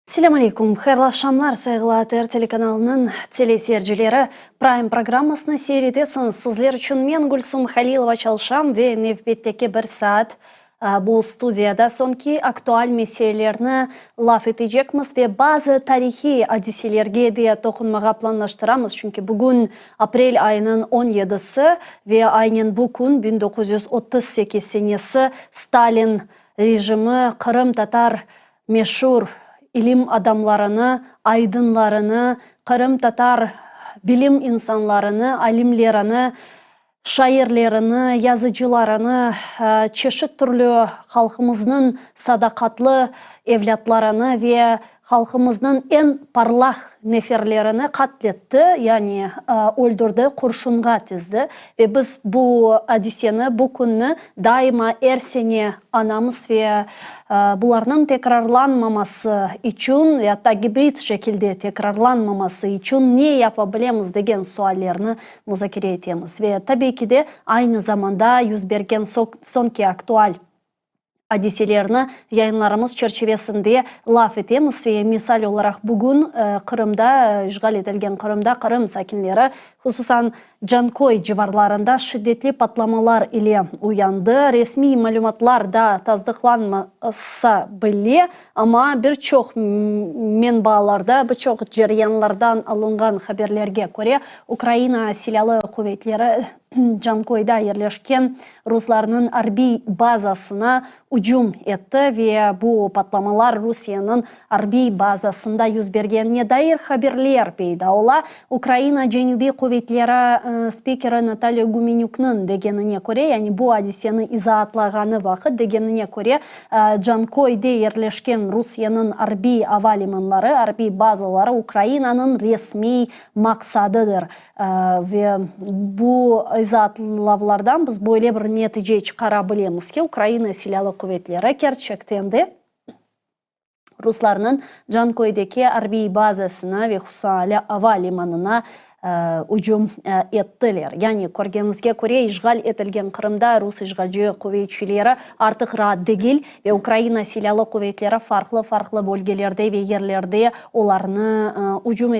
Selâm aleyküm, hayırlı aqşamlar, sayğılı ATR telekanalınıñ teleseyircileri. Prime programmasını seyir etesiñiz. Sizler içün men, Gülsum Halilova, çalışam ve nevbetteki bir saat bu studiyada soñki aktual meselelerni laf etecekmiz ve bazı tarihiy adiselerge de toqunmağa planlaştıramız, çünki bugün aprel ayınıñ on yedisi ve aynen bu kün 1938 senesi Stalin rejimi qırımtatar meşur ilim adamlarını, aydınlarını, qırımtatar bilim insanlarını, alimlerini, şairlerini, yazıcılarını, çeşit türlü halqımıznıñ sadaqatlı evlâtlarını ve halqımıznıñ eñ parlaq neferlerini qatletti, yani öldürdi, qurşunğa tizdi. Ve biz bu adiseni, bu künni daima er sene añamız ve bularnıñ tekrarlanmaması içün ve atta gibrid şekilde tekrarlanmaması içün ne yapa bilemiz degen suallerni muzakere etemiz. Ve tabiiy ki de, aynı zamanda yüz bergen soñki aktual adiselerni yayınlarımız çerçivesinde laf etemiz ve misal olaraq bugün Qırımda, işğal etilgen Qırımda Qırım sakinleri, hususan Canköy civarlarında şiddetli patlamalar ile uyandı. Resmiy malümatlar da tasdıqlanmasa bile, amma bir çoq menbaalarda, bir çoq ceryanlardan alınğan haberlerge köre, Ukraina Silâlı quvetleri Canköyda yerleşken ruslarnıñ arbiy bazasına ücüm etti ve bu patlamalar Rusiyeniñ arbiy bazasında yüz bergenine dair haberler peyda ola. Ukraina Cenübiy quvetleri spikeri Natalya Gümenükniñ degenine köre, yani bu adiseni izaatlağanı vaqıt degenine köre, Canköyde yerleşken Rusiyeniñ arbiy ava limanları, arbiy bazaları Ukrainanıñ resmiy maqsadıdır. Ve bu izaatlavlardan biz böyle bir netice çıqara bilemiz ki, Ukraina Silâlı quvetleri kerçekten de ruslarnıñ Canköydeki arbiy bazasına ve hususan ava limanına ücüm ettiler. Yani, körgenizge köre, işğal etilgen Qırımda rus işğalci quvetçileri artıq raat degil ve Ukraina Silâlı quvetleri farqlı-farqlı bölgelerde ve yerlerde olarnı ücüm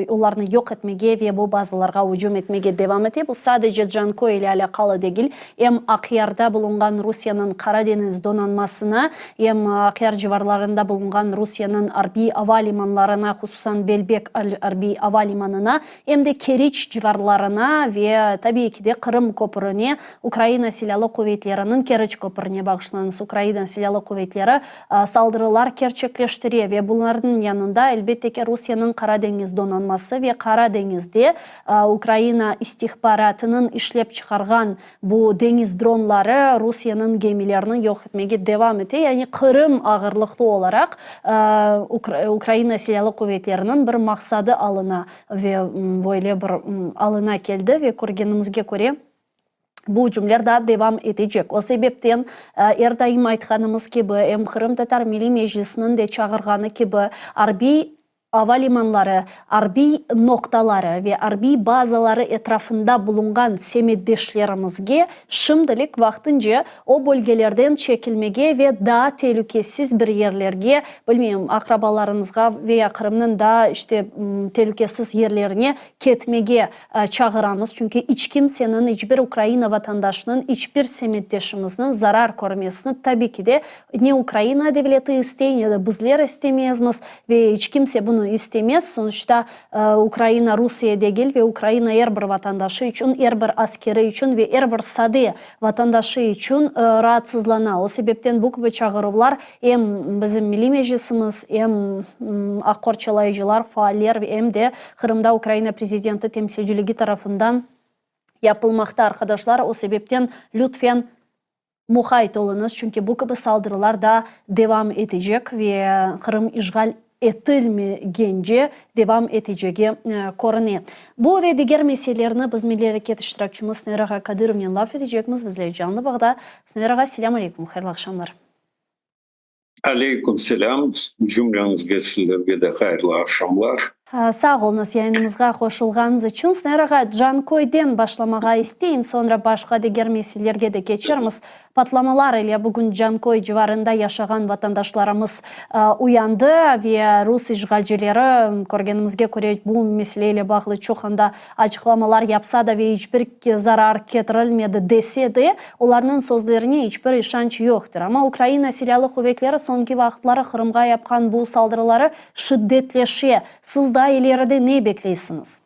olarnı yoq etmege ve bu bazalarğa ücüm etmege devam ete. Bu sadece Canköy ile alâqalı degil, em Aqyarda bulunğan Rusiyeniñ Qara deñiz donanmasına, em Aqyar civarlarında bulunğan Rusiyeniñ arbiy ava limanlarına, hususan Belbek arbiy ava limanına, em de Keriç civarlarına ve, tabiiy ki de, Qırım köprüne, Ukraina Silâlı Quvetleriniñ Keriç köprüne bağışlanıñız, Ukraina Silâlı Quvetleri saldırılar kerçekleştire ve bunlarnıñ yanında, elbette ki, Rusiyeniñ Qara deñiz donanması ve Qara deñizde Ukraina istihbaratınıñ işlep çıqarğan bu deñiz dronları Rusiyeniñ gemilerini yoq etmege devam ete. Yani Qırım ağırlıqlı olaraq Ukraina Silâlı Quvetleriniñ bir maqsadı alına ve böyle bir alına keldi ve körgenimizge köre, bu ücümler daa devam etecek. O sebepten, er daim aytqanımız kibi, em Qırımtatar Milliy Meclisiniñ de çağırğanı kibi, arbiy ava limanları, arbiy noqtaları ve arbiy bazaları etrafında bulunğan semetdeşlerimizge şimdilik vaqtınca o bölgelerden çekilmege ve daa telükesiz bir yerlerge, bilmeyim, aqrabalarıñızğa veya Qırımnıñ daa, işte, telükesiz yerlerine ketmege çağıramız, çünki iç kimseniñ, iç bir Ukraina vatandaşınıñ, iç bir semetdeşimizniñ zarar körmesini tabi ki de ne Ukraina devleti istey, ne de bizler istemezmiz ve iç kimse bunı istemez. Sonuçta, Ukraina Rusiye degil ve Ukraina er bir vatandaşı içün, er bir askeri içün ve er bir sade vatandaşı içün raatsızlana. O sebepten bu kibi çağıruvlar em bizim Milliy Meclisimiz, em aq qorçalayıcılar, faaller ve em de Qırımda Ukraina Prezidenti temsilciligi tarafından yapılmaqta, arqadaşlar. O sebepten, lütfen, muqayt oluñız, çünki bu kibi saldırılar da devam etecek ve Qırım işğal etilmegence devam etecegi körüne. Bu ve diger meselelerni biz Milliy areket iştirakçimiz Snever ağa Kadırovnen laf etecekmiz. Bizler canlı bağda. Snever ağa, selâm aleyküm, hayırlı aqşamlar. Aleyküm selâm, cümleñizge, sizlerge de hayırlı aqşamlar. Sağ oluñız, yayınımızğa qoşulğanıñız içün. Sner ağa, Canköyden başlamağa isteyim, soñra başqa diger meselelerge de keçermiz. Patlamalar ile bugün Canköy civarında yaşağan vatandaşlarımız uyandı ve rus işğalcileri, körgenimizge köre, bu mesele ile bağlı çoq anda açıqlamalar yapsa da ve iç bir zarar ketirilmedi dese de, olarnıñ sözlerine iç bir işanç yoqtır. Amma Ukraina Silâlı quvetleri soñki vaqıtları Qırımğa yapqan bu saldırıları şiddetleşe. Siz daa ileride ne bekleysiñiz?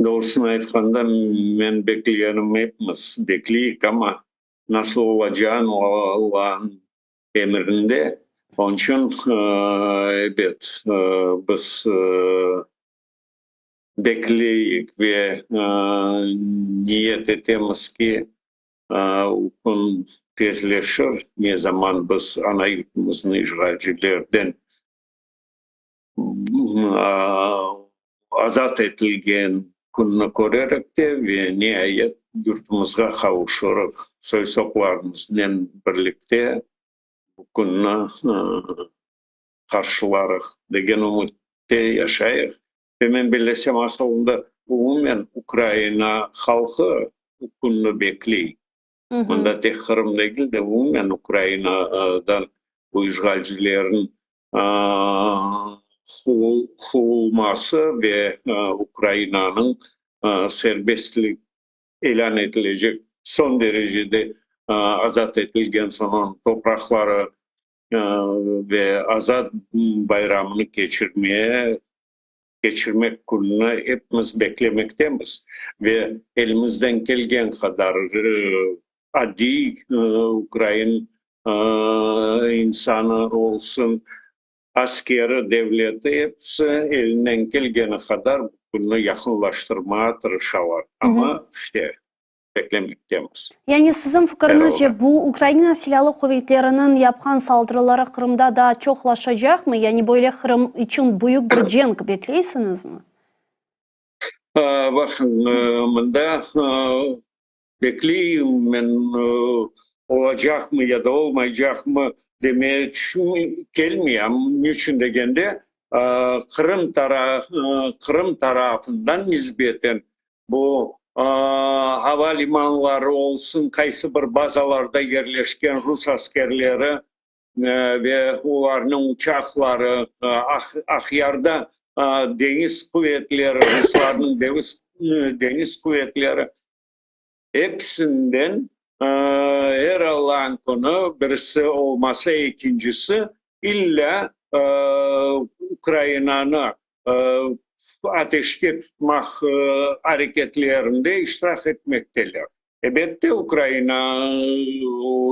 Doğrusını aytqanda, men beklegenim epimiz bekleyik, amma nasıl olacağın Allanıñ emirinde. Onıñ içün, ebet, biz bekleyik ve niyet etemiz ki, O kün tezleşir, ne zaman biz ana yurtumıznı işğalcilerden azat etilgen künni körerik de ve niayet yurtumızğa qavuşırıq, soy-soplarımıznen birlikte bu künni qarşılarıq degen ümütte yaşayıq. Ve men bellesem, asılında, umumen Ukraina halqı bu künni bekley. Mında tek Qırım degil de, umumen Ukrainadan bu işğalcilerniñ quvulması ve Ukrainanıñ serbestlik ilân etilecek soñ derecede azat etilgen soñ onıñ topraqları ve azat bayramını keçirmeye keçirmek kününi epimiz beklemektemiz ve elimizden kelgen qadar adiy ukrain insanı olsun, askeri, devleti, episi elinden kelgeni qadar bu künni yaqınlaştırmağa tırışalar. Amma, işte, beklemektemiz. Yani siziñ fikiriñizce, bu Ukraina Silâlı Quvetleriniñ yapqan saldırıları Qırımda daa çoqlaşacaqmı? Yani böyle Qırım içün büyük bir cenk bekleysiñizmi? Baqıñ, mında bekleyim men, olacaqmı ya da olmaycaqmı demeye kelmeyem. Niçün degende, Qırım Qırım tarafından nisbeten Bu ava limanları olsun, qaysı bir bazalarda yerleşken rus askerleri ve olarnıñ uçaqları, Aqyarda deñiz quvetleri, ruslarnıñ deñiz quvetleri, episinden er Allahın künü birisi olmasa ekincisi illâ Ukrainanı ateşke tutmaq areketlerinde iştirak etmekteler. Ebette, Ukraina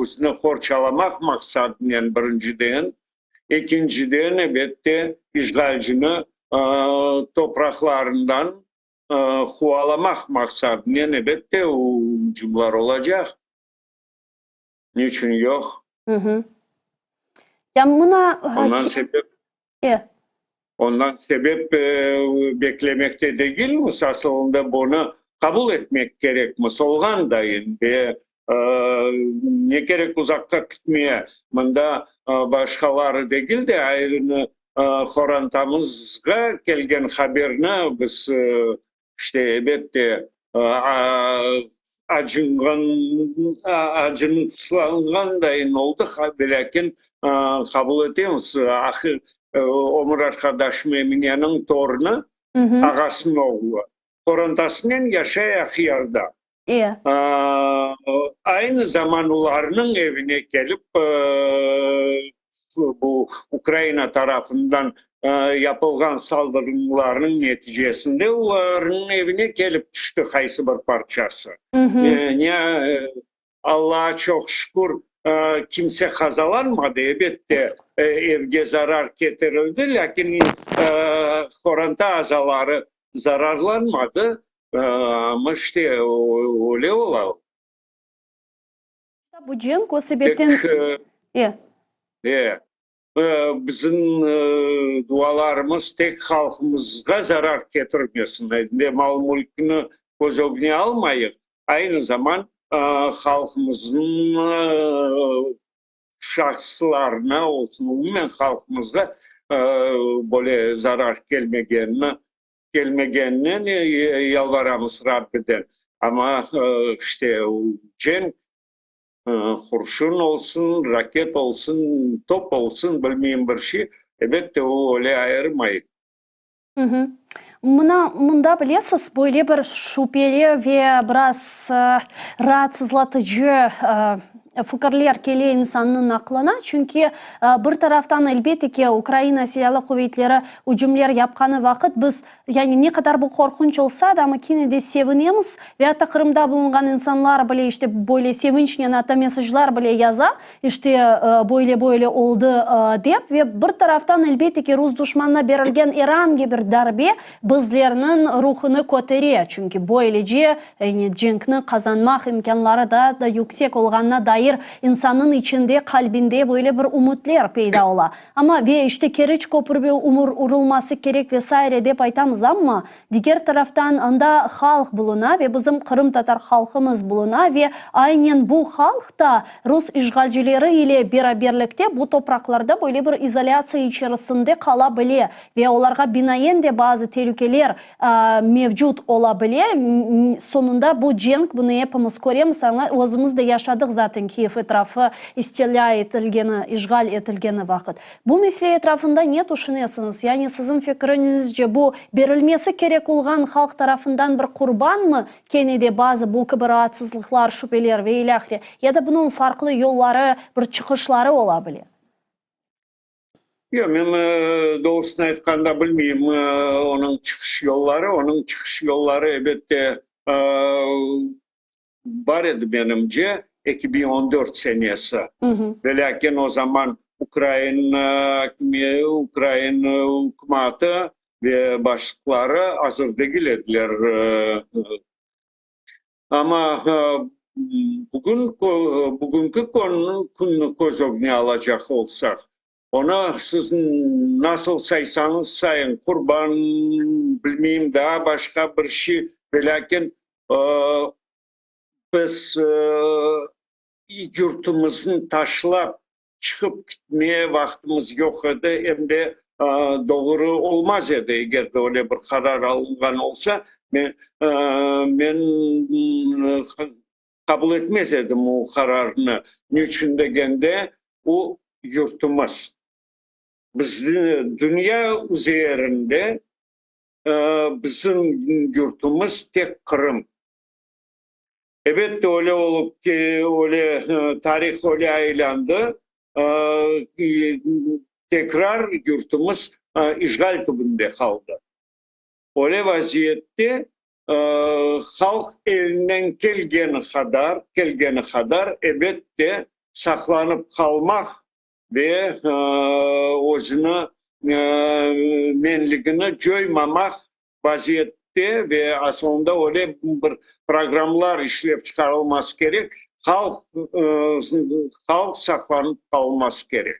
özüni qorçalamaq maqsadınen birinciden, ekinciden, ebette, işğalcini topraqlarından quvalamaq maqsadınen, ebette, ucumlar olacaq. Niçün yoq? Ya mına. Ondan sebep. Ondan sebep beklemekte degilmiz, asılında bunı qabul etmek kerekmiz, olğan dayın ve ne kerek uzaqqa kitmeye, mında başqaları degil de, ayrını qorantamızğa kelgen haberni biz işte ebette acınğan, acınıqlanğan dayın oldıq, velâkin qabul etemiz. Ömür arqadaşım Emineniñ torunı, ağasınıñ oğlu, qorantasınen yaşay Aqyarda. Aynı zaman olarnıñ evine kelip, bu Ukraina tarafından yapılğan saldırılarnıñ neticesinde olarnıñ evine kelip tüşti qaysı bir parçası. Ne, Allağa çoq şükür, kimse qazalanmadı, ebette, evge zarar ketirildi, lâkin qoranta azaları zararlanmadı, amma işte öyle ola. Bu cenk o sebepten... E. E. Bizim dualarımız tek halqımızğa zarar ketirmesin, de mal-mülkni köz ögüne almayıq, aynı zaman halqımıznıñ. şahıslarına olsun, umumen halqımızğa böyle zarar kelmegenini, kelmegeninen yalvaramız Rabbiden. Amma işte cenk, qurşun olsun, raket olsun, top olsun, bilmeyim bir şey, elbette o öyle ayırmay. Mına, mında bilesiz, böyle bir şübeli ve biraz raatsızlatıcı fikirler kele insannıñ aqlına, çünki bir taraftan, elbette ki, Ukraina Silâlı quvetleri ücümler yapqanı vaqıt biz, yani ne qadar bu qorqunç olsa da, amma kene de sevinemiz ve atta Qırımda bulunğan insanlar bile işte böyle sevinçnen atta mesajlar bile yaza, İşte, böyle-böyle oldı, dep ve bir taraftan, elbette ki, rus duşmanına berilgen er angi bir darbe bizlerniñ ruhunı kötere, çünki böylece, yani cenkni qazanmaq imkânları daa da yüksek olğanına dair insannıñ içinde, qalbinde böyle bir ümütler peyda ola. Amma, ve işte Keriç köprü urulması kerek ve saire dep aytamız, amma, Diger taraftan, anda halq buluna ve bizim qırımtatar halqımız buluna ve aynen bu halq da rus işğalcileri ile beraberlikte bu topraqlarda böyle bir izolâtsiya içerisinde qala bile ve olarğa binaen de bazı telükeler mevcut ola bile. Soñunda bu cenk, bunı epimiz köremiz, özümiz de yaşadıq zaten Kiyev etrafı istilâ etilgeni, işğal etilgeni vaqıt. Bu mesele etrafında ne tüşünesiñiz? Yani siziñ fikriñizce bu, berilmesi kerek olğan halq tarafından bir qurbanmı, kene de bazı bu kibi raatsızlıqlar, şübeler ve ilâhre, ya da bunıñ farqlı yolları, bir çıqışları ola bile? Yoq, men doğrusını aytqanda bilmeyim onıñ çıqış yolları. Onıñ çıqış yolları, elbette, Bar edi menimce, 2014 senesi. Velâkin o zaman ukrain ukrain ükümatı ve başlıqları azır degil ediler. Amma bugün bugünki künni köz ögüne alacaq olsaq, onı siz nasıl saysañız sayıñ, qurban, bilmeyim, daa başqa bir şey, velâkin Biz yurtumıznı taşlap çıqıp kitmeye vaqtımız yoq edi, em de doğru olmaz edi, eger de öyle bir qarar alınğan olsa, men qabul etmez edim o qararnı. Ne içün degende, o yurtumız. Bizni dünya üzerinde Bizim yurtumız tek Qırım. Ebet de, öyle olıp ki, öyle tarih öyle aylandı, tekrar yurtumız işğal tübünde qaldı. Öyle vaziyette halq elinden kelgeni qadar, kelgeni qadar, ebet de, saqlanıp qalmaq ve özüni menligini coymamaq vaziyette ve asılında öyle bir programlar işlep çıqarılması kerek, halq halq saqlanıp qalması kerek.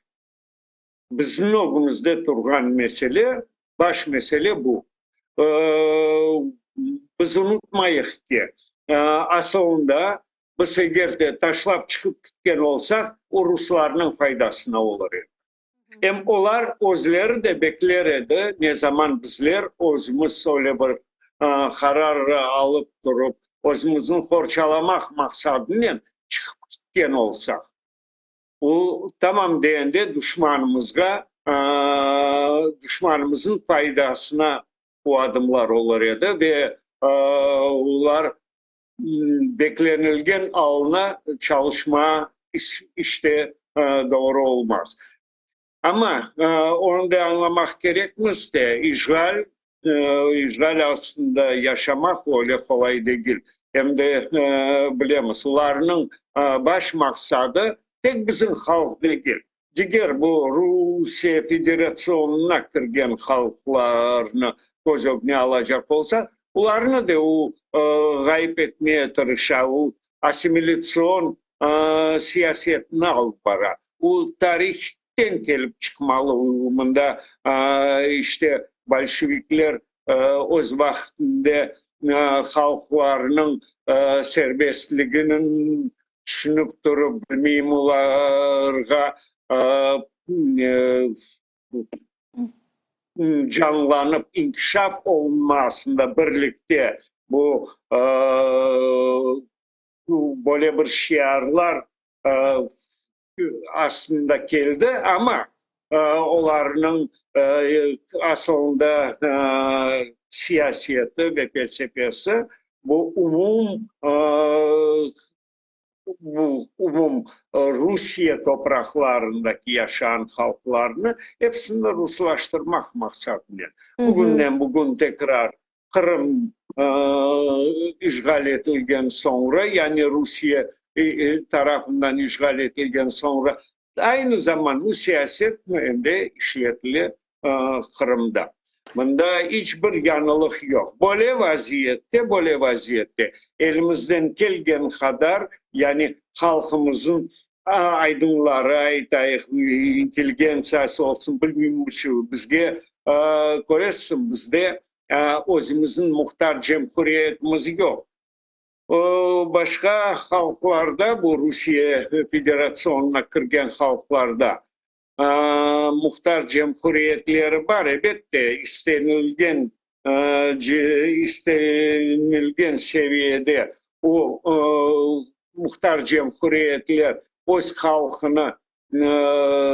Bizim ögümizde turğan mesele, baş mesele bu. Biz unutmayıq ki, asılında Biz eger de taşlap çıqıp kitken olsaq, o ruslarnıñ faydasına olur edi. Em olar özleri de bekler edi, ne zaman bizler özümiz öyle bir qarar alıp turıp, özümizni qorçalamaq maqsadınen çıqıp kitken olsaq. O tamam degende duşmanımızğa, duşmanımıznıñ faydasına o adımlar olur edi ve olar beklenilgen alına çalışma işte doğru olmaz. Amma onı da añlamaq kerekmiz de, işğal, işğal astında yaşamaq öyle qolay degil. Em de bilemiz, olarnıñ baş maqsadı tek bizim halq degil, diger bu Rusiye Federasyonına kirgen halqlarnı köz ögüne alacaq olsaq, olarnı da o ğayıp etmeye tırışa, o assimilâtsion siyasetini alıp bara. O tarihten kelip çıqmalı, mında işte bolşevikler öz vaqtında halqlarnıñ serbestliginiñ. tüşünip turıp, bilmeyim, olarğa canlanıp inkişaf olunmasında birlikte bu böyle bir şiarlar aslında keldi, amma olarnıñ asılında siyaseti ve felsefesi bu umum bu umum Rusiye topraqlarındaki yaşağan halqlarnı episini ruslaştırmaq maqsadınen. Bugünden bugün tekrar Qırım işğal etilgen soñra, yani Rusiye tarafından işğal etilgen soñra, aynı zaman bu siyaset em de işletile Qırımda. Mında iç bir yañılıq yoq. Böyle vaziyette, böyle vaziyette elimizden kelgen qadar, yani halqımızın aydınları aytayıq, intelligentsiyası olsun, bilmeyim, bizge, köresiñ, bizde özümizniñ muhtar cemhuriyetimiz yoq. Başqa halqlarda, bu Rusiye Federasyonına kirgen halqlarda muhtar cemhuriyetleri bar, ebette, istenilgen istenilgen seviyede o muhtar cemhuriyetler öz halqını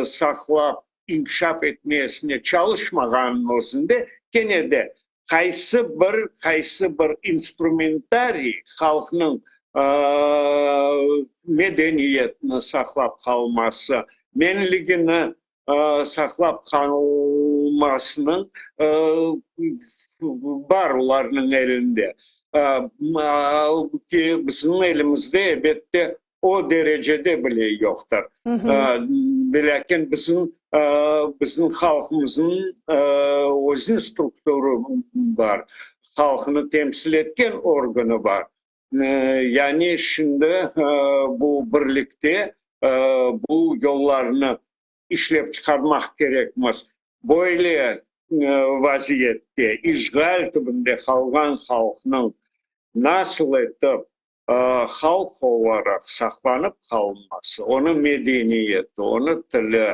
saqlap inkişaf etmesine çalışmağanınıñ özünde, kene de qaysı bir qaysı bir instrumentariy halqnıñ medeniyetini saqlap qalması, menligini saqlap qalmasınıñ bar olarnıñ elinde. Albuki bizim elimizde, ebette, o derecede bile yoqtır. Velâkin bizim bizim halqımıznıñ özüniñ strukturı bar, halqını temsil etken organı bar. Yani şimdi bu birlikte bu yollarnı işlep çıqarmaq kerekmiz. Böyle vaziyette işğal tübünde qalğan halqnıñ nasıl etip halq olaraq saqlanıp qalması, onıñ medeniyeti, onıñ tili,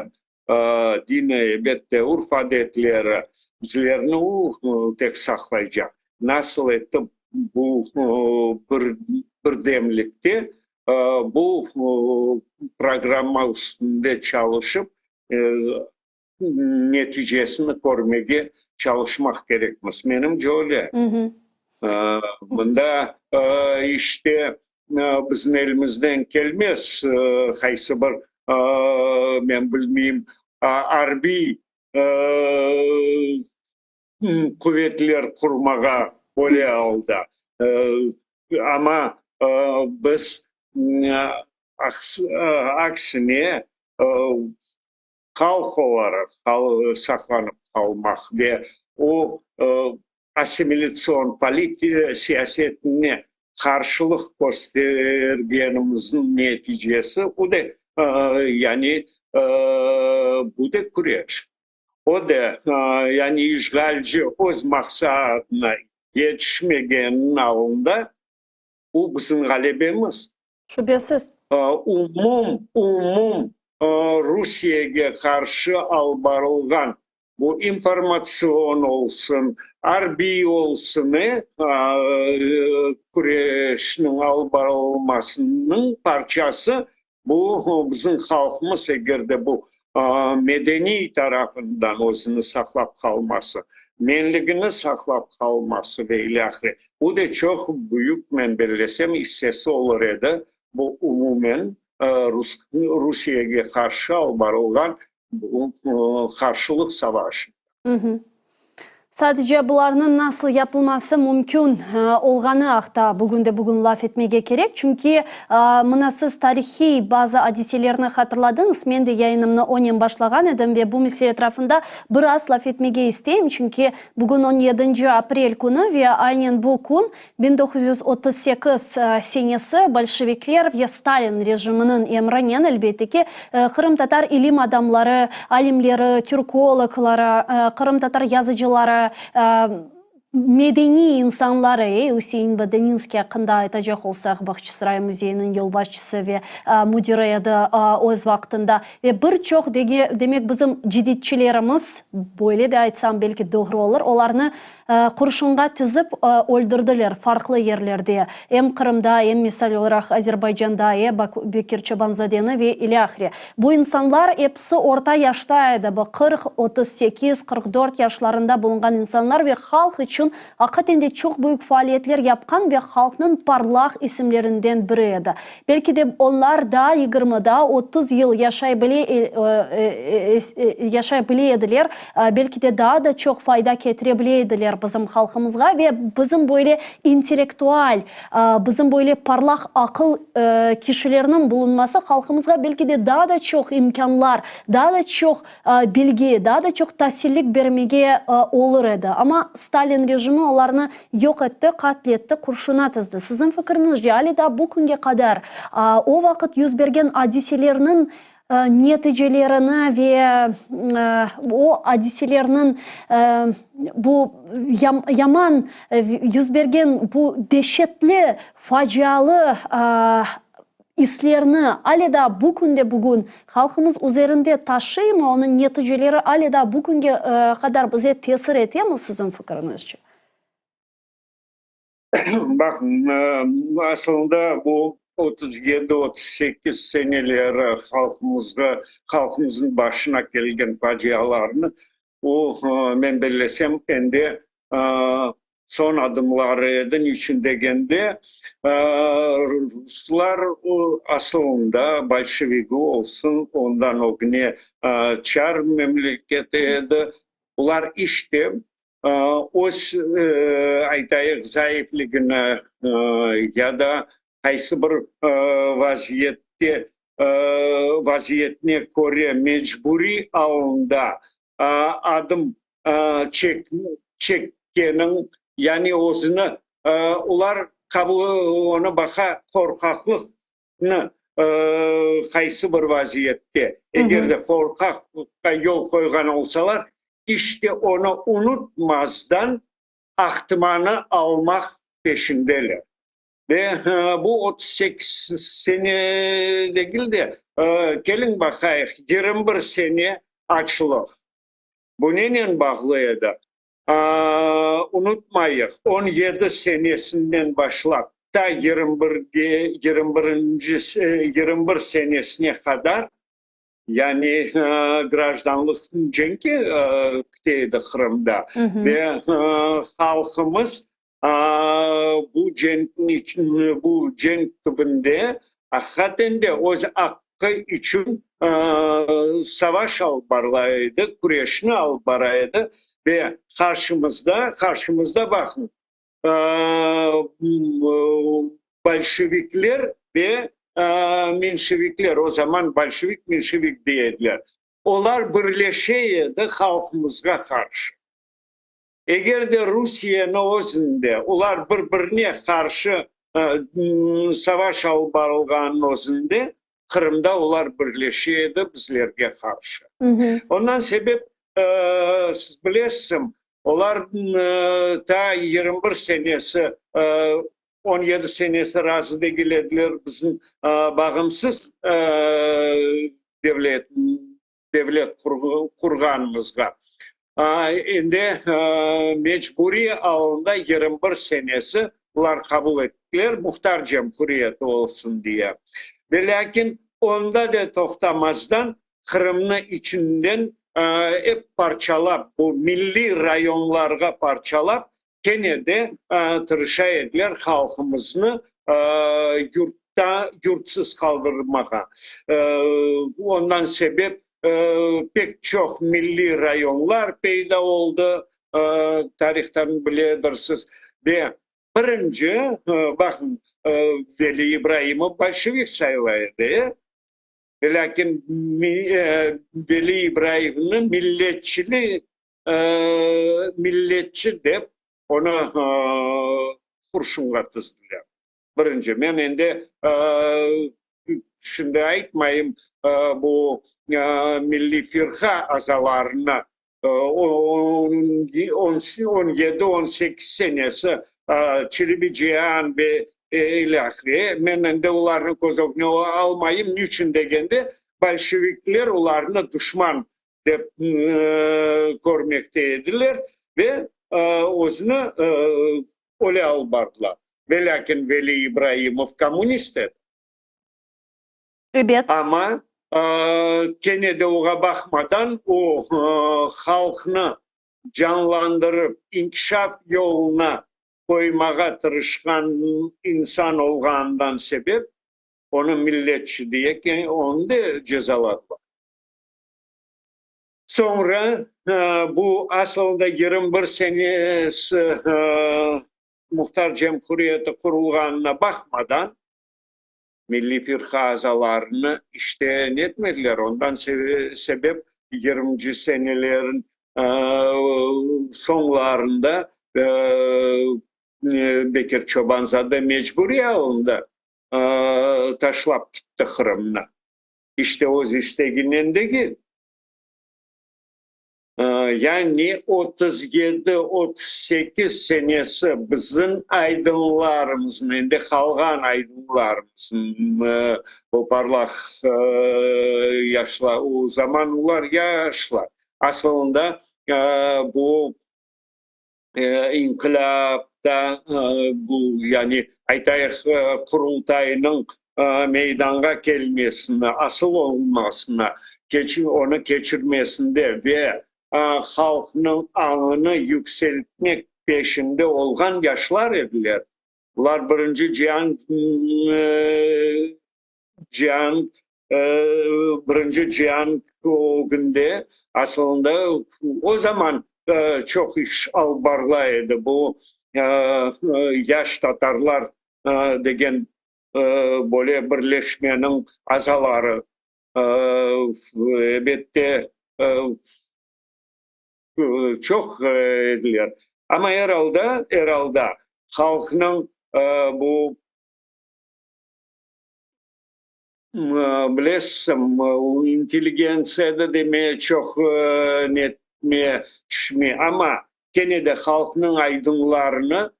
dini, elbette, urf-adetleri, bizlerni o tek saqlaycaq. Nasıl etip bu birdemlikte bu programma üstünde çalışıp, neticesini körmege çalışmaq kerekmiz. Menimce öyle. Mında işte bizim elimizden kelmez qaysı bir, men bilmeyim, arbiy quvetler qurmağa öyle alda. Amma biz aksine halq olaraq saqlanıp qalmaq ve o assimilâtsion siyasetine qarşılıq köstergenimizniñ neticesi, o da, yani, bu da küreş. O da, yani işğalci öz maqsadına yetişmegeniniñ alında, bu bizim ğalebemiz. Şübesiz. Umum, umum Rusiyege qarşı alıp barılğan, bu informatsion olsun, arbiy olsun, küreşniñ alıp barılmasınıñ parçası bu bizim halqımız, eger de bu medeniy tarafından özüni saqlap qalması, menligini saqlap qalması ve ilâhre, bu da çoq büyük, men bellesem, issesi olur edi, bu umumen Rusiyege qarşı alıp barılğan bu qarşılıq savaşında. Sadece bularnıñ nasıl yapılması mümkün olğanı aqta bugünde-bugün laf etmege kerek, çünki mına siz tarihiy bazı adiselerni hatırladıñız, men de yayınımnı onen başlağan edim ve bu mesele etrafında biraz laf etmege isteyim, çünki bugün on yedinci aprel künü ve aynen bu kün 1938 senesi bolşevikler ve Stalin rejiminiñ emrinen, elbette ki, qırımtatar ilim adamları, alimleri, türkologları, qırımtatar yazıcıları, Medeniy insanları, ey, Üsein Bodaninskiy aqqında aytacaq olsaq, Bağçasaray müzeyiniñ yolbaşçısı ve müdiri edi öz vaqtında. Ve bir çoq, demek, bizim ceditçilerimiz, böyle de aytsam, belki doğru olur, olarnı qurşunğa tizip öldürdiler farqlı yerlerde, em Qırımda, em, misal olaraq, Azerbaycanda, e, Bekir Çobanzadeni ve ilâhre. Bu insanlar episi orta yaşta edi, bu 40, 38, 44 yaşlarında bulunğan insanlar ve halq içün aqiqaten de çoq büyük faaliyetler yapqan ve halqnıñ parlaq isimlerinden biri edi. Belki de onlar daa 20, daa 30 yıl yaşay bile, yaşay bile ediler, belki de daa da çoq fayda ketire bile ediler bizim halqımızğa ve bizim böyle intellektual, Bizim böyle parlaq aqıl kişilerniñ bulunması halqımızğa belki de daa da çoq imkânlar, daa da çoq bilgi, daa da çoq tasillik bermege olur edi. Amma Stalin rejimi olarnı yoq etti, qatl etti, qurşuna tizdi. Siziñ fikriñizce, ale daa bu künge qadar o vaqıt yüz bergen adiselerniñ neticelerini ve o adiselerniñ bu yaman yüz bergen bu deşetli, facialı islerni ale daa bu künde-bugün halqımız üzerinde taşıymı, onıñ neticeleri ale daa bu künge qadar bize tesir etemi siziñ fikriñizce? Baqıñ, asılında bu 37, 38 seneleri halqımızğa, halqımıznıñ başına kelgen facialarnı, o, men bellesem, endi soñ adımları edi. Niçün degende, ruslar asılında bolşevigi olsun, ondan ögüne çar memleketi edi, bular işte öz, aytayıq, zayıfligini ya da qaysı bir vaziyette, vaziyetine köre mecburiy alında adım çekkeniñ, yani özüni olar onı baqa qorqaqlıqnı qaysı bir vaziyette, eger de qorqaqlıqqa yol qoyğan olsalar, İşte onı unutmazdan ahtımanı almaq peşindeler. Ve bu 38 sene degil de, keliñ baqayıq, 21 sene açlıq. Bu nenen bağlı edi? Unutmayıq, 17 senesinden başlap ta 21-ge, 21-nci, 21 senesine qadar Yani grajdanlıq cenki kite edi Qırımda ve halqımız bu cenkniñ bu cenk tübünde aqiqaten de öz aqqı içün savaş alıp barıla edi, küreşni alıp bara edi ve qarşımızda, qarşımızda baqıñ, bolşevikler ve menşevikler, o zaman bolşevik, menşevik dey ediler, olar birleşe edi halqımızğa qarşı. Eger de Rusiyeni özünde olar bir-birine qarşı savaş alıp barılğanın özünde, Qırımda olar birleşe edi bizlerge qarşı. Ondan sebep, siz bilesiz, olar ta 21 senesi, 17 senesi razı degil ediler bizim bağımsız devlet, devlet qurğanımızğa. Endi mecburiy alında 21 senesi bular qabul ettiler, muhtar cemhuriyeti olsun diye. Ve lâkin onda da toqtamazdan Qırımnı içinden ep parçalap, bu milliy rayonlarğa parçalap, kene de tırışa ediler halqımıznı yurtta, yurtsız qaldırmağa. Ondan sebep pek çoq milliy rayonlar peyda oldı, tarihtan biledirsiz. Ve birinci, baqıñ, Veli İbraimov bolşevik sayıla edi, lâkin Veli İbraimni milletçili milletçi dep onı qurşunğa tizdiler. Birinci, men endi şimdi aytmayım bu Milliy Firqa azalarını. 17, 18 senesi Çelebi Cihan ve ilâhre, men endi olarnı köz ögüne almayım, niçün degende, bolşevikler olarnı duşman dep körmekte ediler ve özüni öyle alıp bardılar. Velâkin Veli İbraimov kommunist edi. Ebet. Amma kene de oğa baqmadan o halqnı canlandırıp, inkişaf yoluna qoymağa tırışqan insan olğanından sebep, onı milletçi diye onı da cezaladılar. Soñra bu asılında 21 senesi Muhtar Cemhuriyeti qurulğanına baqmadan, Milliy Firqa azalarını işte netmediler. Ondan sebep yigirminci senelerin soñlarında Bekir Çobanzade mecburiy alında taşlap gitti Qırımnı. İşte öz isteginen degil. Yani 37, 38 senesi bizim aydınlarımıznıñ, endi qalğan aydınlarımıznıñ, o parlaq yaşlar, o zaman olar yaşlar. Asılında bu inqilâpta, bu yani aytayıq Qurultaynıñ meydanğa kelmesine, asıl olunmasına, onı keçirmesinde ve halqnıñ añını yükseltmek peşinde olğan yaşlar ediler. Bular birinci cian cian birinci cian ögünde asılında o zaman çoq iş alıp barıla edi. Bu yaş tatarlar degen böyle birleşmeniñ azaları, elbette, çoq ediler. Amma er alda, er alda halqnıñ bu, bilesiñ, intelligentsiya da demeye çoq netme tüşmey, amma kene de halqnıñ aydınlarını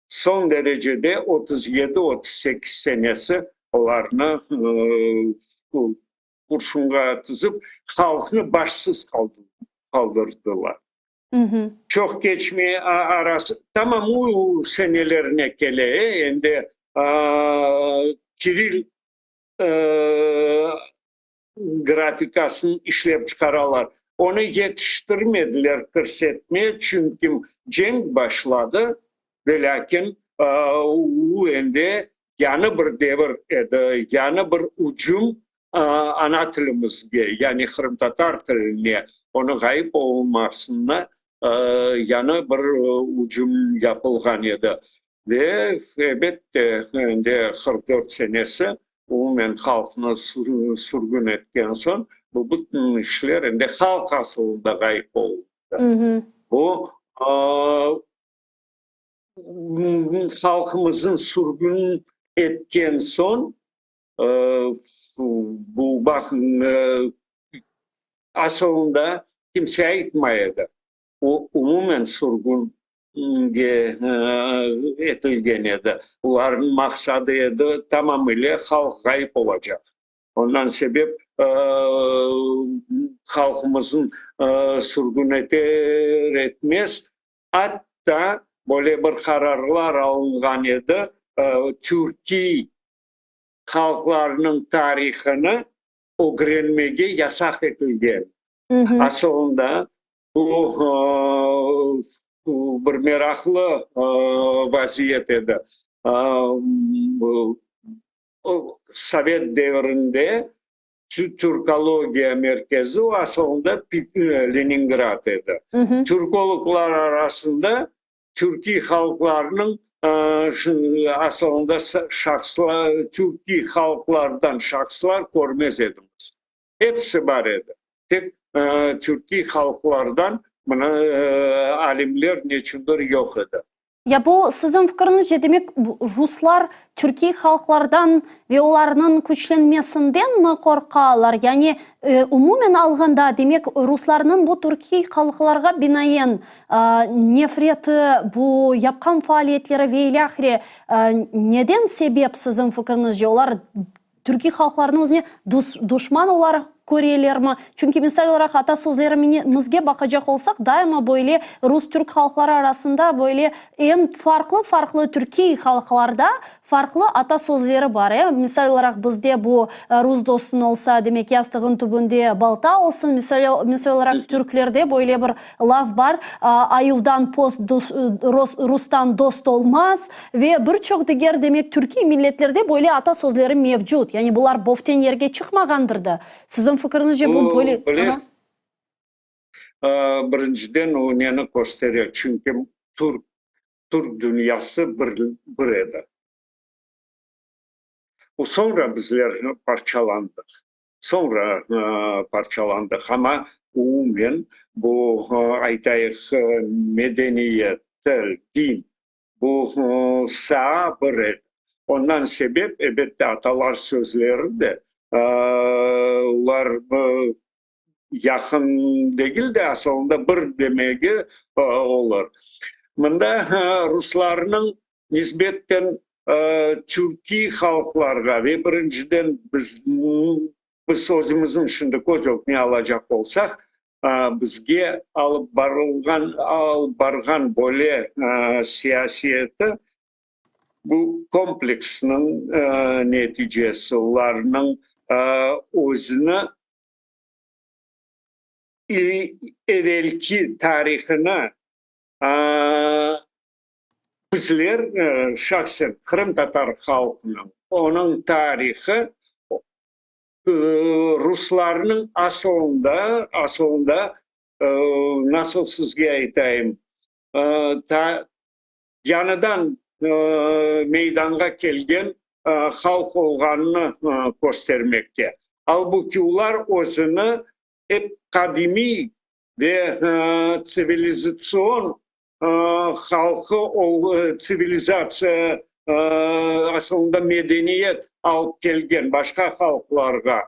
soñ derecede 37, 38 senesi olarnı qurşunğa tizip, halqnı başsız qaldırdılar. Çoq keçmey arası, tamam o senelerine kele, endi Kiril grafikasını işlep çıqaralar. Onı yetiştirmediler kirsetmeye, çünki cenk başladı, velâkin o endi yañı bir devir edi, yañı bir ücüm ana tilimizge, yani qırımtatar tiline, onıñ ğayıp olmasına yañı bir ücüm yapılğan edi. Ve, elbette, endi 44 senesi umumen halqnı sürgün etken soñ, bu bütün işler endi halq asılında ğayıp oldı. Bu halqımıznı sürgün etken soñ, bu baqıñ, asılında kimse aytmay edi. O umumen sürgünge etilgen edi. Olarnıñ maqsadı edi, tamamile halq ğayıp olacaq. Ondan sebep halqımıznı sürgün eter etmez, atta böyle bir qararlar alınğan edi, türkiy halqlarnıñ tarihını ögrenmege yasaq etilgen. Asılında bu bir meraqlı vaziyet edi. Sovet devrinde Türkologiya merkezi asılında Leningrad edi. Türkologlar arasında türkiy halqlarnıñ asılında şahıslar, türkiy halqlardan şahıslar körmez ediñiz. Episi bar edi. Tek türkiy halqlardan mına alimler neçündir yoq edi. Ya bu, siziñ fikiriñizce, demek, ruslar türkiy halqlardan ve olarnıñ küçlenmesindenmi qorqalar? Yani, umumen alğanda, demek, ruslarnıñ bu türkiy halqlarğa binaen nefreti, bu yapqan faaliyetleri ve ilâhre neden sebep, siziñ fikiriñizce, olar Türkiy halqlarnı özüne duşman olaraq körelermi? Çünki, misal olaraq, ata sözlerimizge baqacaq olsaq, daima böyle rus-türk halqları arasında böyle em farqlı-farqlı türkiy halqlarda farqlı ata sözleri bar, e. Misal olaraq, bizde bu rus dostuñ olsa, demek, yastığıñ tübünde balta olsun, misal, misal olaraq, türklerde böyle bir laf bar, ayuvdan post, rustan dost olmaz. Ve bir çoq diger, demek, türkiy milletlerde böyle ata sözleri mevcut. Yani bular boften yerge çıqmağandır da. Siziñ fikiriñizce bu böyle? Bu, bilesiz, birinciden o neni köstere, çünki türk, türk dünyası bir, bir edi. O soñra bizler parçalandıq. Soñra parçalandıq, amma umumen bu, aytayıq, medeniyet, til, din, Bu saa bir edi. Ondan sebep, ebette, atalar sözleri de olar yaqın degil de, asılında bir demegi olur. Mında ruslarnıñ nisbetten türkiy halqlarğa ve birinciden biz, biz özümizniñ şimdi köz ögüne alacaq olsaq, bizge alıp barılğan, alıp barğan böyle siyaseti bu kompleksniñ neticesi, olarnıñ özüni evelki tarihini bizler, şahsen qırımtatar halqınıñ, onıñ tarihı Ruslarnıñ asılında, asılında, nasıl sizge aytayım, ta yañıdan meydanğa kelgen halq olğanını köstermekte. Albuki olar özüni ep qadimiy ve tsivilizatsion halqı, tsivilizatsiya, asılında medeniyet alıp kelgen başqa halqlarğa,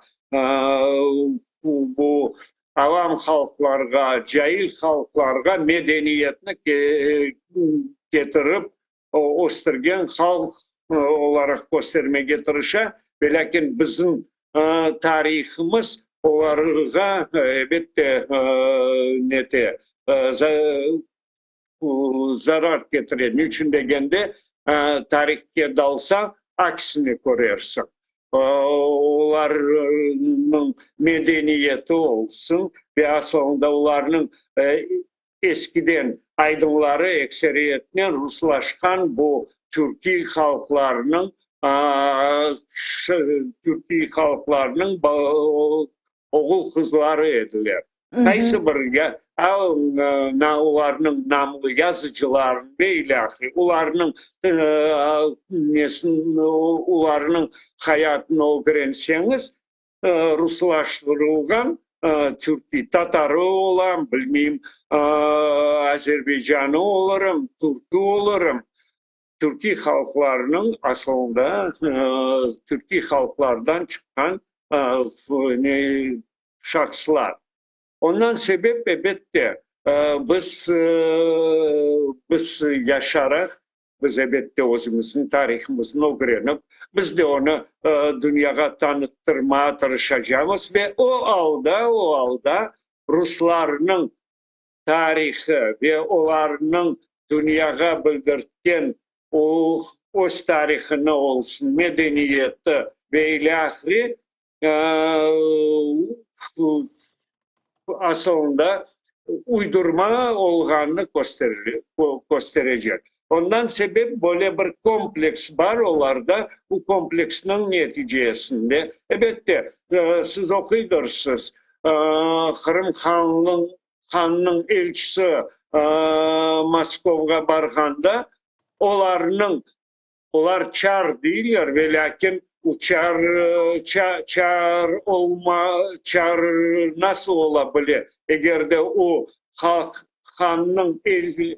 bu avam halqlarğa, cail halqlarğa medeniyetni ketirip östürgen halq olaraq köstermege tırışa, velâkin bizim tarihımız olarğa, elbette, nete, zarar ketire. Ne içün degende, tarihke dalsañ, aksini körersiñ. Olarnıñ medeniyeti olsun ve asılında olarnıñ Eskiden aydınları ekseriyetnen ruslaşqan bu türkiy halqlarnıñ türkiy halqlarnıñ oğul-qızları ediler. Qaysı bir olarnıñ namlı yazıcılarını ve ilâhre olarnıñ nesin olarnıñ hayatını ögrenseñiz, ruslaştırılğan türkiy tatarı olam, bilmeyim, azerbaycanı olurım, türkü olurım, türkiy halqlarnıñ asılında türkiy halqlardan çıqqan şahıslar. Ondan sebep, ebette, biz, biz yaşaraq, Biz, ebette, özümizniñ tarihımıznı ögrenip, biz de onı dünyağa tanıttırmağa tırışacamız ve o alda, o alda ruslarnıñ tarihı ve olarnıñ dünyağa bildirtken o öz tarihını olsun, medeniyeti ve ilâhre asılında uydurma olğanını kösterecek. Ondan sebep böyle bir kompleks bar olarda, bu kompleksniñ neticesinde, elbette, siz oquydırsız, Qırım hanınıñ elçisi Moskovğa barğanda, olarnıñ Olar çar deyler, velâkin u çar, çar olma, çar nasıl ola bile, eger de o halq hannıñ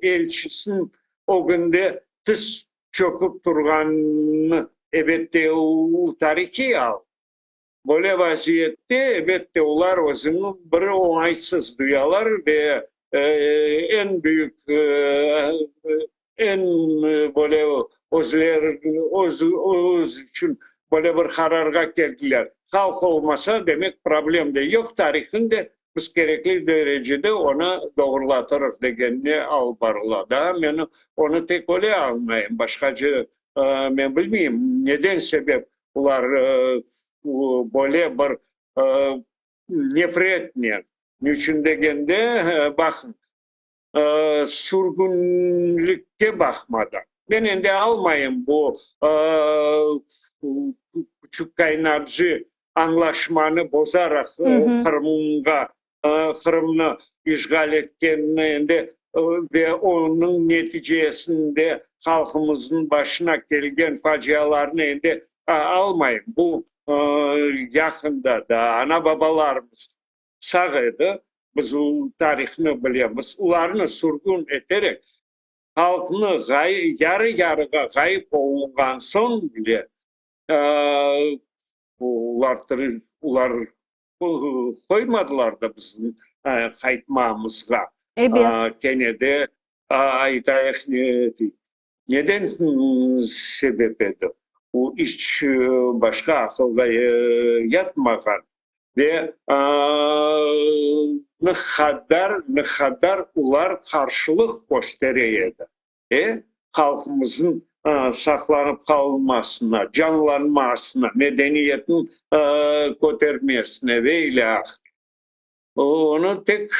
elçisiniñ. ögünde tiz çöküp turğanı, ebette, u tarihiy al. Böyle vaziyette, ebette, olar özüni bir oñaytsız duyalar ve eñ büyük, eñ böyle özleri, öz, öz içün böyle bir qararğa keldiler, halq olmasa, demek, problem de yoq, tarihın de biz kerekli derecede onı doğrulatırıq degenine alıp barıla. Daa men onı tek öyle añlayım, başqace men bilmeyim, neden sebep Olar böyle bir nefretnen, niçün degende, baqıñ, sürgünlikke baqmadan, men endi almayım bu Küçük Kaynarcı añlaşmanı bozaraq Qırımğa, Qırımnı işğal etkenini endi ve onıñ neticesinde halqımıznıñ başına kelgen facialarnı endi almayım. Bu yaqında da ana-babalarımız sağ edi, biz o tarihnı bilemiz, olarnı sürgün eterek halqnı yarı-yarığa ğayıp olunğan soñ bile olar olar qoymadılar da bizim qaytmamızğa. Ebet. Kene de aytayıq, neden sebep edi? O iç başqa aqılğa yatmağan ve ne qadar, ne qadar olar qarşılıq köstere edi. E, halqımıznıñ saqlanıp qalmasına, canlanmasına, medeniyetniñ kötermesine ve ilâhre. Onı tek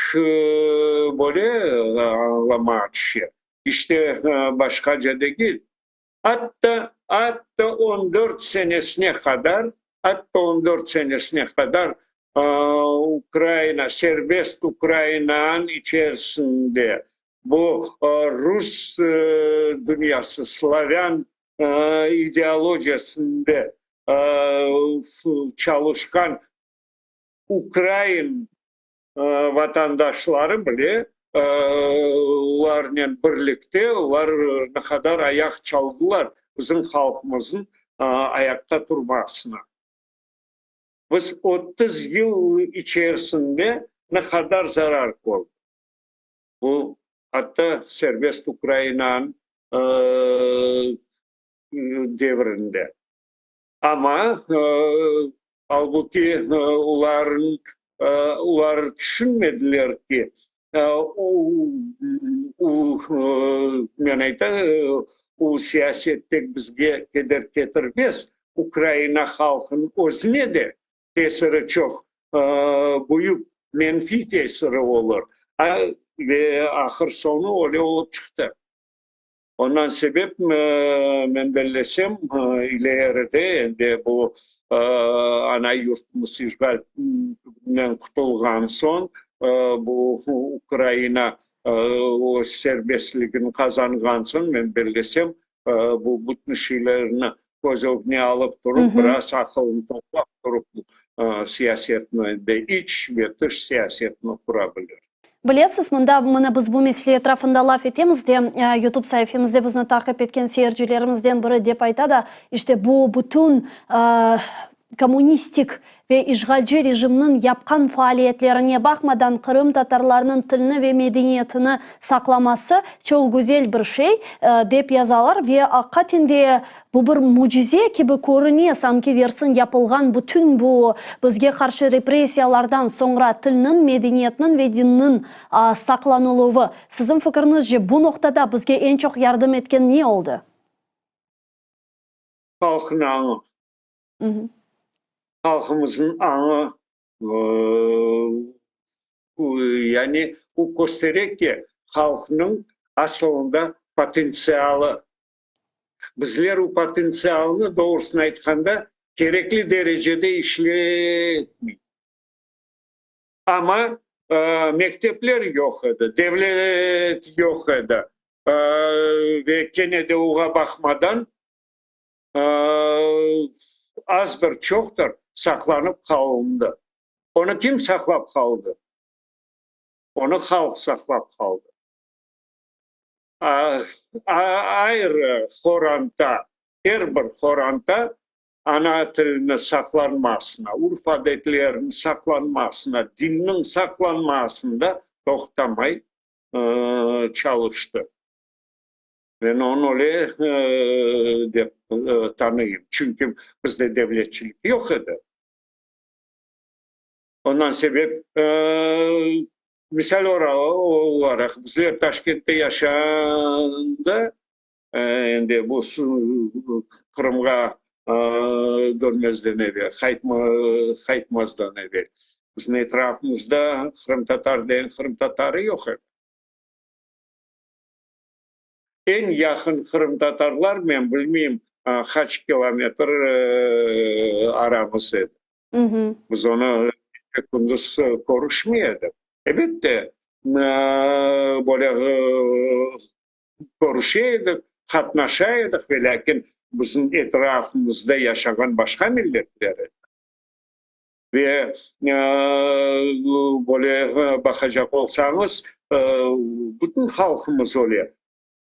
böyle añlamağa tüşe. İşte, başqaca degil. Atta, atta on dört senesine qadar, atta on dört senesine qadar Ukraina, serbest Ukrainanıñ içerisinde Bu rus dünyası, slavân ideologiyasında çalışqan ukrain vatandaşları bile olarnen birlikte, olar ne qadar ayaq çaldılar bizim halqımıznıñ ayaqta turmasına. Biz 30 yıl içerisinde ne qadar zarar kördik. Bu atta serbest Ukrainanıñ devrinde. Amma, albuki, olarnıñ, olar tüşünmediler ki, men aytam, o siyaset tek bizge keder ketirmez, Ukraina halqınıñ özüne de tesiri çoq büyük menfiy tesiri olur. Ve ahır-soñu öyle olıp çıqtı. Ondan sebep, men bellesem, ileride endi bu ana yurtumız işğalden qutulğan soñ, bu Ukraina öz serbestligini qazanğan soñ, men bellesem, bu bütün şeylerni köz ögüne alıp turıp, biraz aqılını toplap turıp, siyasetni de iç ve tış siyasetni qura bilir. Bilesiz, mında mına biz bu mesele etrafında laf etemiz de, YouTube saifemizde bizni taqip etken seyircilerimizden biri dep ayta da, işte bu bütün kommunistik ve işğalci rejimniñ yapqan faaliyetlerine baqmadan qırımtatarlarnıñ tilini ve medeniyetini saqlaması çoq güzel bir şey, dep yazalar ve aqiqaten de bu bir mücize kibi körüne, sanki dersiñ yapılğan bütün bu bizge qarşı repressiyalardan soñra tilniñ, medeniyetniñ ve dinniñ saqlanıluvı. Siziñ fikriñizce, bu noqtada bizge eñ çoq yardım etken ne oldı? Halqnıñ añı. Halqımıznıñ añı, yani bu köstere ki, halqnıñ asılında potentsialı. Bizler o potentsialnı, doğrusını aytqanda, kerekli derecede işletmeyik. Amma mektepler yoq edi, devlet yoq edi ve kene de oğa baqmadan, azdır, çoqtır, saqlanıp qalındı. Onı kim saqlap qaldı? Onı halq saqlap qaldı. Ayrı qoranta, er bir qoranta ana tilini saqlanmasına, urf-adetleriniñ saqlanmasına, dinniñ saqlanmasında toqtamay çalıştı. Men onı öyle dep tanıyım, çünki bizde devletçilik yoq edi. Ondan sebep, misal olaraq, bizler Taşkentte yaşağanda, endi bu Qırımğa dönmezden evel, qaytmazdan evel, bizim etrafımızda qırımtatar degen qırımtatarı yoq edi. Eñ yaqın qırımtatarlar, men bilmeyim, qaç kilometr aramız edi. Biz onı gece-kündüz körüşmey edik. Elbette, böyle körüşe edik, qatnaşa edik, velâkin bizim etrafımızda yaşağan başqa milletler edi. Ve böyle baqacaq olsañız, bütün halqımız öyle.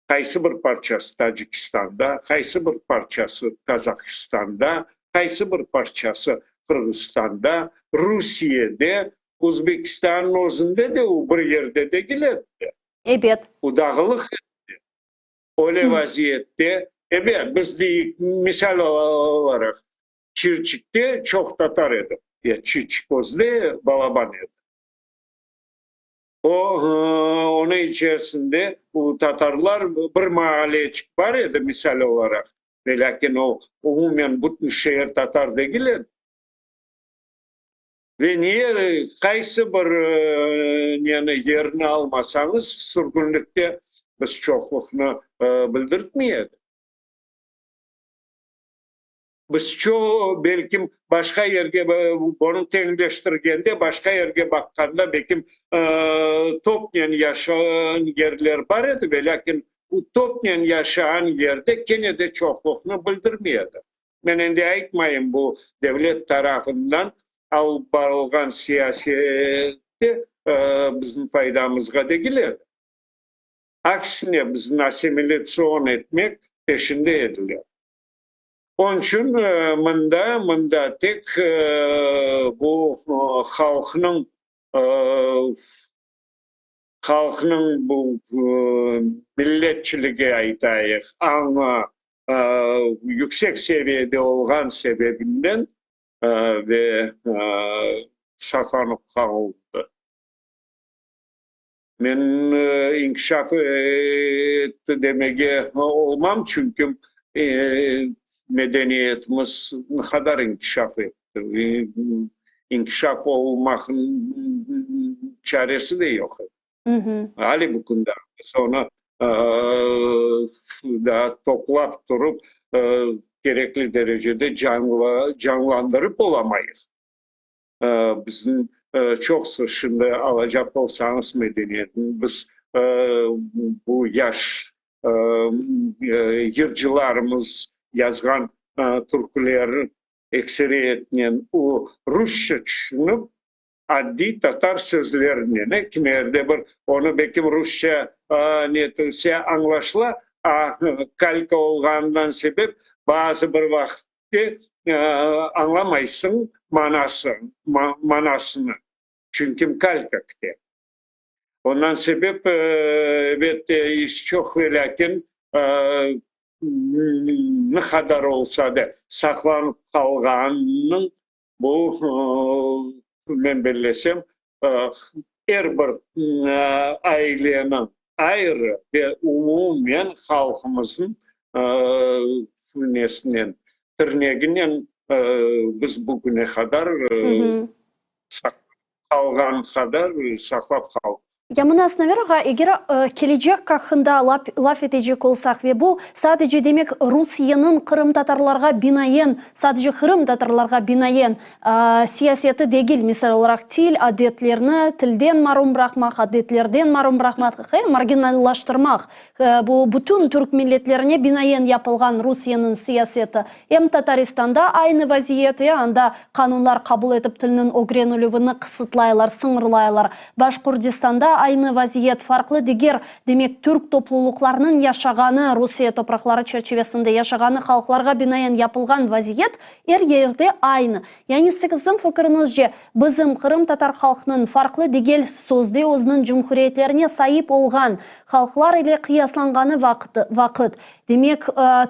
Qaysı bir parçası Tacikistanda, qaysı bir parçası Kazahistanda, qaysı bir parçası Qırğızstanda, Rusiyede, Özbekistannıñ özünde de o bir yerde degil edi. Ebet. O dağılıq edi. Öyle vaziyette, ebet, biz deyik, misal olaraq, Çirçikte çoq tatar edi. Ya Çirçik özü de balaban edi. O, onıñ içerisinde bu tatarlar bir maaleçik bar edi, misal olaraq, velâkin o, umumen bütün şeer tatar degil edi. Ve niye, qaysı bir neni, yerni almasañız, sürgünlikte biz çoqluqnı bildirtmey edik. Biz çoğu, belkim, başqa yerge, bunı teñleştirgende, başqa yerge baqqanda, belkim, topnen yaşağan yerler bar edi, velâkin bu topnen yaşağan yerde kene de çoqluqnı bildirmey edi. Men endi aytmayım, bu devlet tarafından alıp barılğan siyaset de bizim faydamızğa degil edi. Aksine, bizni assimilâtsion etmek peşinde ediler. Onıñ içün mında, mında tek bu halqnıñ, halqnıñ bu milletçiligi aytayıq, añı yüksek seviyede olğan sebebinden ve saqlanıp qaldı. Men inkişaf etti demege olmam, çünki medeniyetimiz ne qadar inkişaf etti? İnkişaf olmaqnıñ çaresi de yoq edi. Ali bu künde biz onı daa toplap turıp, kerekli derecede canlandırıp olamayız. Bizim çoqusı şimdi alacaq olsañız medeniyetni, biz bu yaş yırcılarımız yazğan türküleri ekseriyetnen o rusça tüşünip, addiy tatar sözlerinen, kimerde bir onı belki rusça netilse añlaşıla, a kalka olğanından sebep bazı bir vaqıt De, añlamaysıñ manası, manasını, çünki kalka kite. Ondan sebep, elbette, iş çoq, velâkin ne qadar olsa da saqlanıp qalğanınıñ bu, men bellesem, er bir aileniñ ayrı ve umumen halqımıznıñ nesinen, tirneginen biz bugüne qadar saqlap qalğan qadar saqlap qaldıq. Ya mına, Sinaver ağa, eger kelecek aqqında laf etecek olsaq, ve bu sadece, demek, Rusiyeniñ qırımtatarlarğa binaen, sadece qırımtatarlarğa binaen siyaseti degil, misal olaraq, til, adetlerni tilden marum bıraqmaq, adetlerden marum bıraqmaq, marginallaştırmaq, bu bütün türk milletlerine binaen yapılğan Rusiyeniñ siyaseti. Em Tataristanda aynı vaziyet, e, anda qanunlar qabul etip tilniñ ögrenilüvini qısıtlaylar, sıñırlaylar. Başqurdistanda. aynı vaziyet, farqlı diger, demek, türk toplulıqlarnıñ yaşağanı, Rusiye topraqları çerçivesinde yaşağanı halqlarğa binaen yapılğan vaziyet er yerde aynı. Yani siziñ fikiriñizce, bizim qırımtatar halqnıñ farqlı degil sözde özüniñ cumhuriyetlerine saip olğan halqlar ile qıyaslanğanı vaqıt, demek,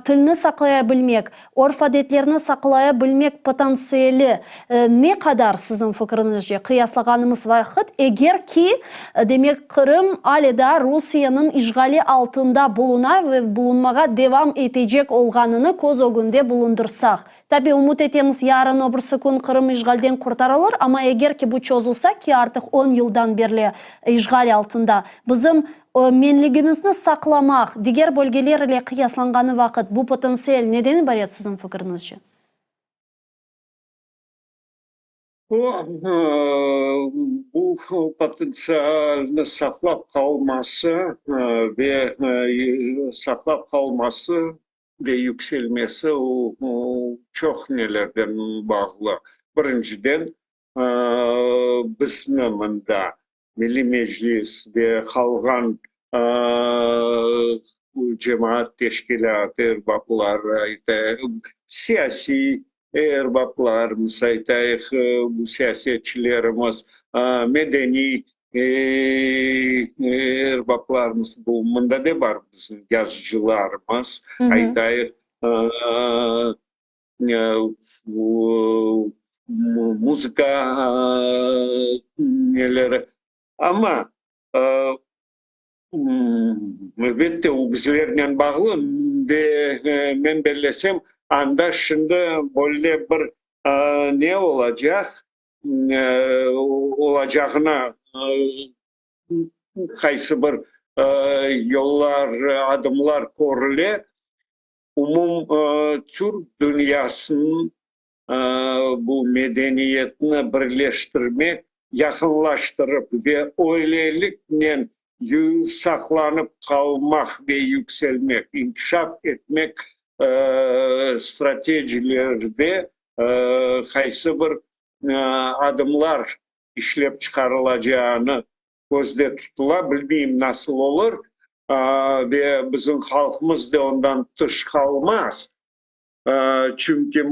tilni saqlaya bilmek, örf-adetlerni saqlaya bilmek potansiyeli ne qadar siziñ fikiriñizce, qıyaslağanımız vaqıt, eger ki, demek, Qırım ale daa Rusiyeniñ işğali altında buluna ve bulunmağa devam etecek olğanını köz ögünde bulundırsaq? Tabi, ümüt etemiz, yarın, o birisi kün Qırım işğalden qurtarılır, amma eger ki bu çozulsa, ki artıq on yıldan berli işğal altında, bizim menligimizni saqlamaq, diger bölgeler ile qıyaslanğanı vaqıt bu potentsial neden ibaret siziñ fikiriñizce? O, bu potentsialnı saqlap qalması ve saqlap qalması ve yükselmesi o çoq nelerden bağlı. Birinciden, bizni mında Milliy Meclis ve qalğan cemaat teşkilâtı erbapları, aytayıq, siyasiy erbaplarımız, aytayıq, bu siyasetçilerimiz, medeniy erbaplarımız, bu mında da bar bizim yazıcılarımız, aytayıq, muzıka neleri, amma elbette o bizlernen bağlı ve men bellesem, anda şimdi böyle bir ne olacaq, olacağına qaysı bir yollar, adımlar körüle, umum türk dünyasınıñ bu medeniyetini birleştirmek, yaqınlaştırıp ve öyleliknen saqlanıp qalmaq ve yükselmek, inkişaf etmek stratejilerde qaysı bir adımlar işlep çıqarılacağını közde tutula, bilmeyim nasıl olur, ve bizim halqımız da ondan tış qalmaz, çünki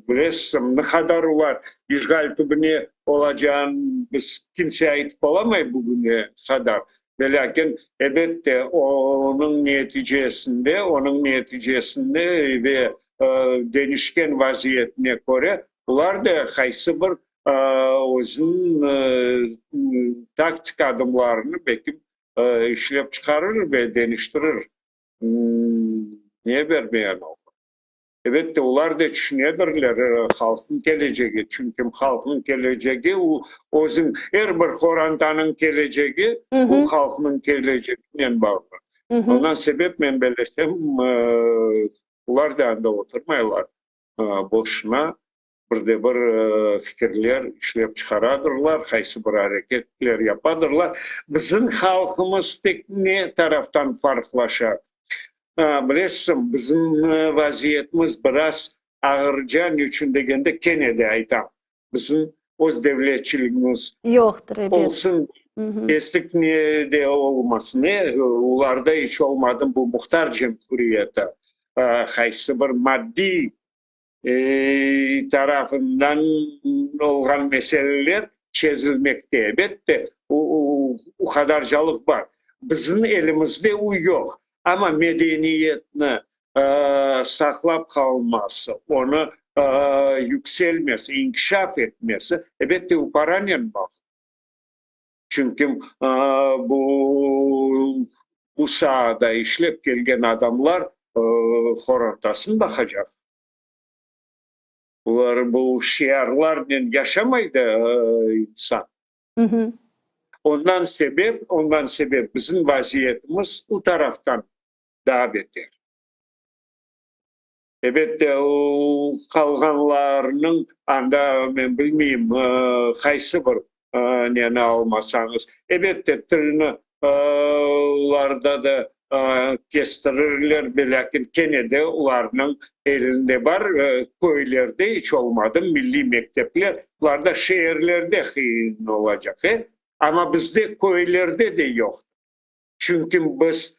bilesiñ, ne qadar olar işğal tübüne olacağını biz kimse aytıp olamay bugüne qadar, velâkin, elbette, onıñ neticesinde, onıñ neticesinde ve deñişken vaziyetine köre, olar da qaysı bir özüniñ taktik adımlarını belki işlep çıqarır ve deñiştirir. Ne bermeyen olur? Elbette, olar da tüşünedirler halqnıñ kelecegi, çünki halqnıñ kelecegi o özüñ, er bir qorantanıñ kelecegi o halqnıñ keleceginen bağlı. Ondan sebep men bellesem, olar da anda oturmaylar boşuna. Bir de bir fikirler işlep çıqaradırlar, qaysı bir areketler yapadırlar. Bizim halqımız tek ne taraftan farqlaşa? Bilesiñ, bizim vaziyetimiz biraz ağırca, niçün degende, kene de aytam, bizim öz devletçiligimiz yoqtır, ebet. Olsun, kesik ne de olmasın, olarda iç olmadım bu muhtar cumhuriyeti, qaysı bir maddiy tarafından olğan meseleler çezilmekte. Elbette, o qadarcalıq bar. Bizim elimizde o yoq. Amma medeniyetni saqlap qalması, onı yükselmesi, inkişaf etmesi, elbette, o paranen bağlı. Çünki bu bu saada işlep kelgen adamlar qorantasını baqacaq. Olar bu şiarlarnen yaşamay da insan. Ondan sebep, ondan sebep bizim vaziyetimiz u taraftan daa beter. Elbette, o qalğanlarnıñ anda men bilmeyim, qaysı bir neni almasañız. Elbette, tilni olarda da. Kestirirler, velâkin kene de olarnıñ elinde bar, köylerde iç olmadım milliy mektepler, olarda şeerlerde qıyın olacaq, e? Amma bizde köylerde de yoq. Çünki biz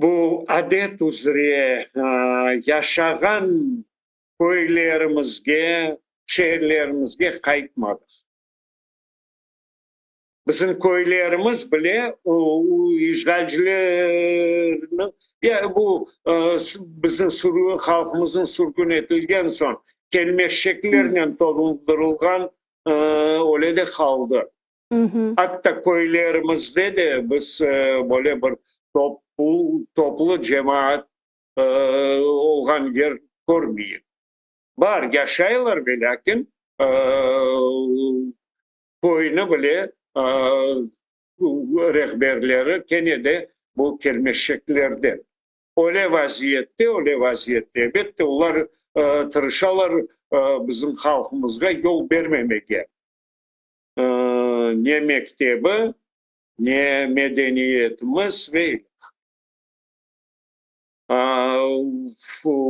bu adet üzre yaşağan köylerimizge, şeerlerimizge qaytmadıq. Bizim köylerimiz bile işğalcilerniñ, ya bu bizim sürgün, halqımıznıñ sürgün etilgen soñ kelmeşeklernen toldurılğan öyle de qaldı. Atta köylerimizde de biz böyle bir toplu, toplu cemaat olğan yer körmeyik. Bar, yaşaylar, velâkin köyni bile rehberleri kene de bu kelmeşeklerden. Öyle vaziyette, öyle vaziyette, elbette, olar tırışalar bizim halqımızğa yol bermemege. Ne mektebi, ne medeniyetimiz ve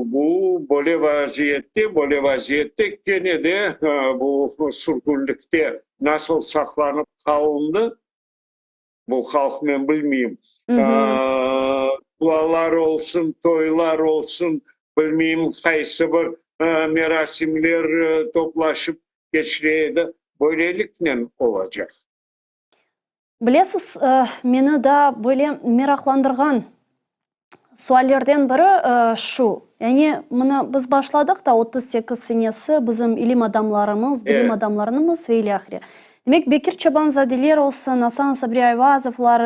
Bu böyle vaziyette, böyle vaziyette kene de bu sürgünlikte nasıl saqlanıp qalındı, bu halq men bilmeyim. Dualar olsun, toylar olsun, bilmeyim qaysı bir merasimler toplaşıp keçire edi, böyleliknen olacaq. Bilesiz, meni daa böyle meraqlandırğan suallerden biri şu, yani mına biz başladıq da 38 senesi bizim ilim adamlarımız, bilim adamlarınımız ve ilâhre. Demek, Bekir Çobanzadeler olsun, Asan Sabri Ayvazovlar,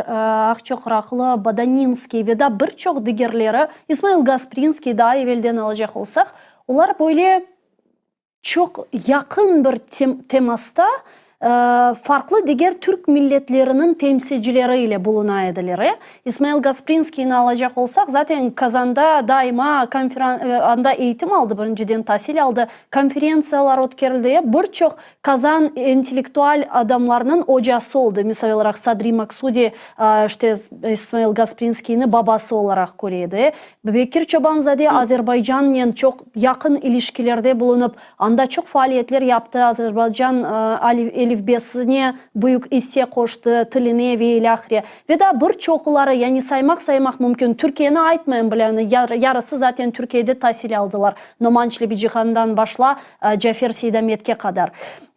Aqçoqraqlı, Badaninskiy ve daa bir çoq digerleri, İsmail Gasprinskiy daa evelden alacaq olsaq, olar böyle çoq yaqın bir temasta farqlı diger türk milletleriniñ temsilcileri ile buluna ediler. E, İsmail Gasprinskiyni alacaq olsaq, zaten Kazanda daima anda eğitim aldı, birinciden tasil aldı, konferentsiyalar ötkerildi, e, bir çoq Kazan intellektual adamlarınıñ ocası oldı, misal olaraq Sadri Maksudi, işte, İsmail Gasprinskiyni babası olaraq köre edi. E, Bekir Çoban-zade Azerbaycannen çoq yaqın ilişkilerde bulunıp, anda çoq faaliyetler yaptı, Azerbaycan elifbesine büyük isse qoştı, tiline ve ilâhre. Ve daa bir çoqları, yani saymaq-saymaq mümkün, Türkiyeni aytmayım bile, yarısı zaten Türkiyede tasil aldılar, Noman Çelebicihandan başla Cafer Seydametke qadar.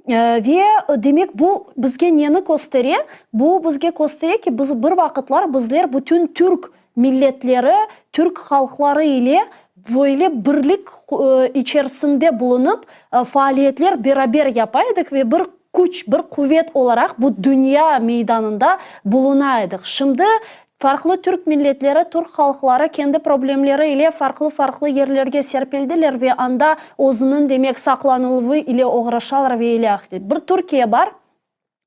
Ve, demek, bu bizge neni köstere? Bu bizge köstere ki, biz bir vaqıtlar bizler bütün türk milletleri, türk halqları ile böyle birlik içerisinde bulunıp, faaliyetler beraber yapa edik ve bir küç, bir quvet olaraq bu dünya meydanında buluna edik. Şimdi farqlı türk milletleri, türk halqları kendi problemleri ile farqlı-farqlı yerlerge serpildiler ve anda özüniñ, demek, saqlanıluvı ile oğraşalar ve ilâhre. Bir Türkiye bar.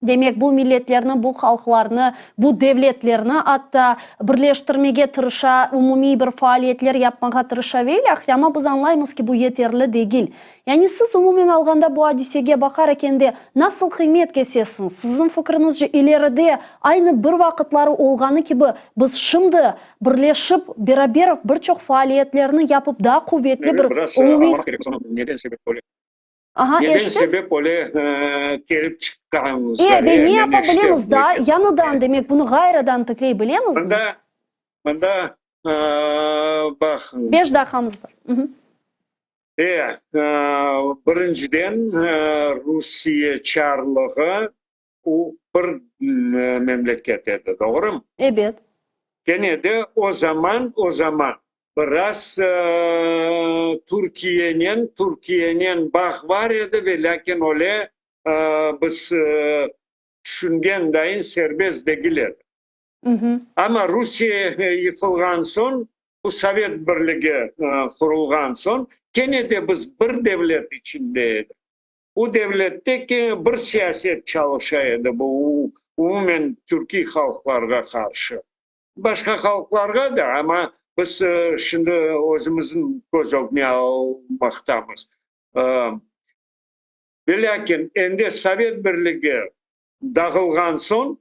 Demek, bu milletlerni, bu halqlarnı, bu devletlerni atta birleştirmege tırışa, umumiy bir faaliyetler yapmağa tırışa ve ilâhre, amma biz añlaymız ki, bu yeterli degil. Yani siz umumen alğanda bu adisege baqar ekende, nasıl qıymet kesesiñiz? Siziñ fikriñizce, ileride aynı bir vaqıtları olğanı kibi, biz şimdi birleşip, beraber bir çoq faaliyetlerni yapıp, daa quvetli bir umumiy. Aha, Neden eşitesiz? sebep öyle kelip çıqqanımızda? E, ve ne yapa bilemiz daa? Yañıdan, demek, bunı ğayrıdan tikley bilemizmi? Mında, mında, baqıñ. Beş daqiqamız bar. E, birinciden, Rusiye çarlığı o bir memleket edi, doğrumı? Ebet. Kene de o zaman, o zaman biraz Türkiyenen, Türkiyenen bağ bar edi, ve lâkin öyle biz tüşüngen dayın serbest degil edi. Amma Rusiye yıqılğan soñ, bu Sovet Birligi qurulğan soñ, kene de biz bir devlet içinde edik. Bu devlette ki bir siyaset çalışa edi, bu umumen türkiy halqlarğa qarşı. Başqa halqlarğa da, amma biz şimdi özümizniñ köz ögüne almaqtamız. Velâkin, endi Sovet Birligi dağılğan soñ,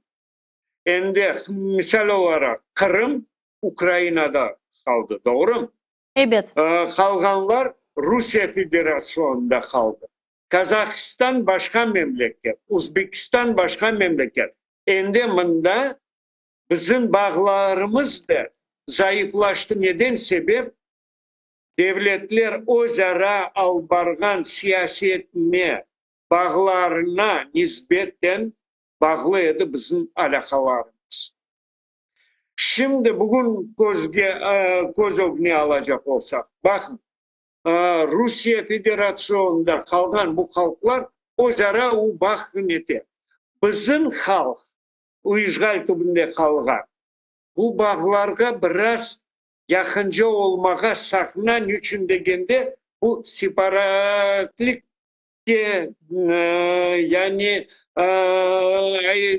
Endi, misal olaraq, Qırım Ukrainada qaldı, doğrumı? Ebet. Qalğanlar Rusiye Federasyonında qaldı. Qazahistan başqa memleket, Uzbekistan başqa memleket. Endi mında bizim bağlarımız da zayıflaştı. Neden sebep? Devletler öz ara alıp barğan siyasetine, bağlarına nisbeten bağlı edi bizim alâqalarımız. Şimdi bugün közge, köz ögüne alacaq olsaq, baqıñ, Rusiye Federasyonında qalğan bu halqlar öz ara u bağ ete. Bizim halq, u işğal tübünde qalğan, bu bağlarğa biraz yaqınca olmağa saqına, niçün degende, bu separatlik Yani,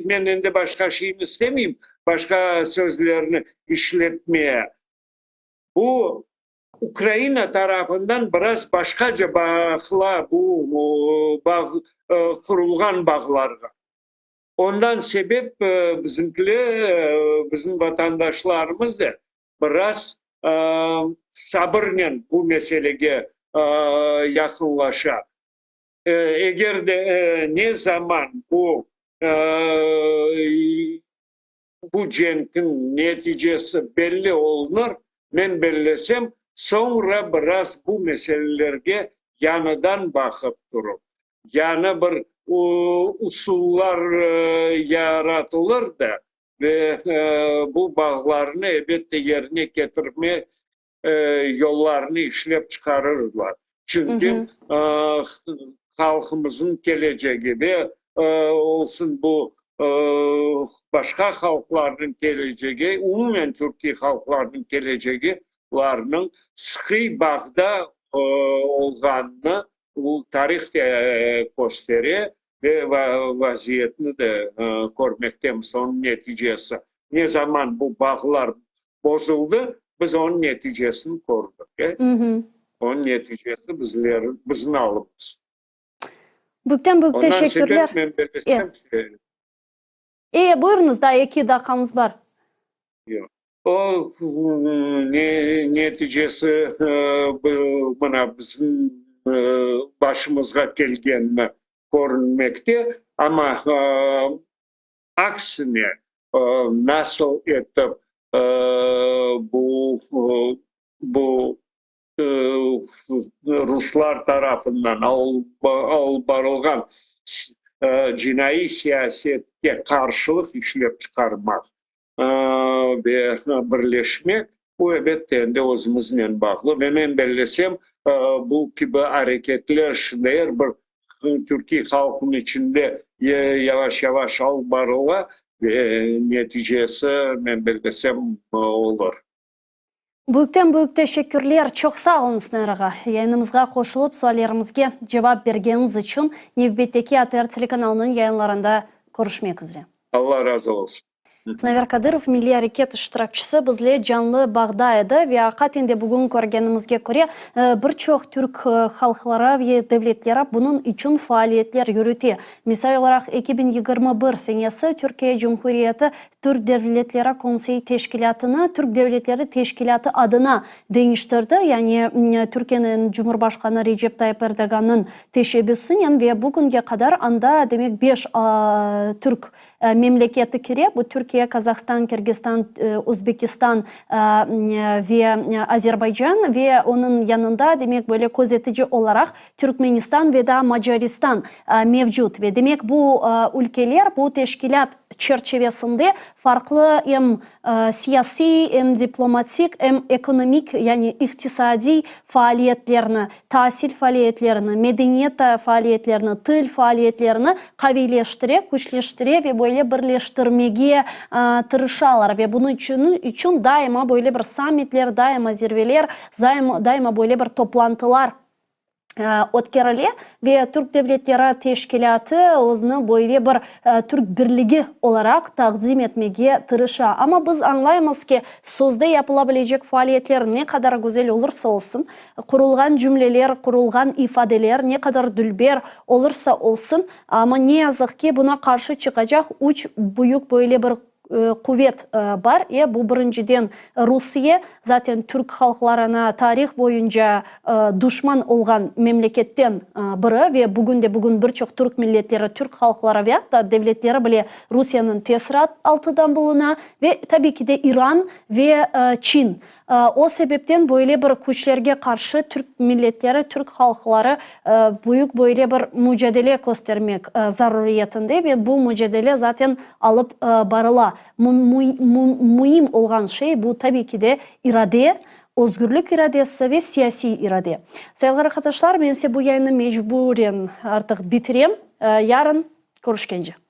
men endi başqa şeyni istemeyim, başqa sözlerni işletmeye. Bu, Ukraina tarafından biraz başqaca baqıla bu bağ, qurulğan bağlarğa. Ondan sebep bizimkiler, bizim vatandaşlarımız da biraz sabırnen bu meselege yaqınlaşa. Eger de ne zaman bu bu cenkniñ neticesi belli olunır, men bellesem, soñra biraz bu meselelerge yañıdan baqıp turıp, yañı bir usullar yaratılır da, Ve bu bağlarnı, ebette, yerine ketirme yollarını işlep çıqarırlar. Çünki halqımıznıñ kelecegi ve olsun bu başqa halqlarnıñ kelecegi, umumen türkiy halqlarnıñ kelecegi, olarnıñ sıqıy bağda olğanını bu tarih de köstere. Ve vaziyetni de körmektemiz, onıñ neticesi. Ne zaman bu bağlar bozuldı, biz onıñ neticesini kördik. Onıñ neticesi bizler, bizim alımız. Büyükten büyük teşekkürler. Ondan sebep men bellesem ki. E, buyurıñız, daa eki daqqamız bar. Yoq. O, neticesi mına bizim başımızğa kelgenini körünmekte, amma aksine, nasıl etip bu bu ruslar tarafından alıp barılğan cinaiy siyasetke qarşılıq işlep çıqarmaq ve birleşmek, bu, elbette, endi özümiznen bağlı. Ve men bellesem, bu kibi areketler şimdi er bir türkiy halqnıñ içinde yavaş-yavaş alıp barıla ve neticesi, men bellesem, olur. Büyükten büyük teşekkürler, çoq sağ oluñız, Nayra ağa, yayınımızğa qoşulıp, suallerimizge cevap bergeniñiz içün. Nevbetteki ATR telekanalınıñ yayınlarında körüşmek üzre. Allah razı olsun. Sinaver Kadırov, milliy areket iştirakçisi, bizle canlı bağda edi ve aqaten de bugün körgenimizge köre, bir çoq türk halqları ve devletleri bunıñ içün faaliyetler yürüte. Misal olaraq, 2021 senesi Türkiye Cumhuriyeti Türk Devletleri Konseyi Teşkilâtını Türk Devletleri Teşkilâtı adına deñiştirdi, yani Türkiyeniñ Cumhurbaşqanı Recep Tayyip Erdoğannıñ teşebbüsinen ve bugünge qadar anda, demek, beş türk memleketi kire, bu Türkiye, Kazahstan, Kirgizstan, Özbekistan ve Azerbaycan ve onıñ yanında, demek, böyle közetici olaraq Türkmenistan ve daa Macaristan mevcut ve, demek, bu ülkeler bu teşkilât çerçivesinde farqlı em siyasiy, em diplomatik, em ekonomik, yani iqtisadiy faaliyetlerni, tasil faaliyetlerini, medeniyet faaliyetlerini, til faaliyetlerini qaviyleştire, küçleştire ve böyle birleştirmege tırışalar. Ve bunıñ içün daima böyle bir sammitler, daima zirveler, daima böyle bir toplantılar ötkerile ve Türk Devletleri Teşkilâtı özüni böyle bir Türk birligi olaraq taqdim etmege tırışa. Amma biz añlaymız ki, sözde yapıla bilecek faaliyetler ne qadar güzel olursa olsun, qurulğan cümleler, qurulğan ifadeler ne qadar dülber olursa olsun, amma ne yazıq ki, buna qarşı çıqacaq üç büyük böyle bir. quvet bar. E, bu birinciden Rusiye, zaten türk halqlarına tarih boyunca duşman olğan memleketten biri ve bugün de bugün bir çoq türk milletleri, türk halqları ve atta devletleri bile Rusiyeniñ tesiri altıdan buluna ve tabiy ki de İran ve Çin. O sebepten böyle bir küçlerge qarşı türk milletleri, türk halqları büyük böyle bir mücadele köstermek zaruriyetinde ve bu mücadele zaten alıp barıla. Müim olğan şey bu tabiy ki de irade, özgürlik iradesi ve siyasiy irade. Sayğılı arqadaşlar, men ise bu yayınnı mecburen artıq bitirem. Yarın körüşkence.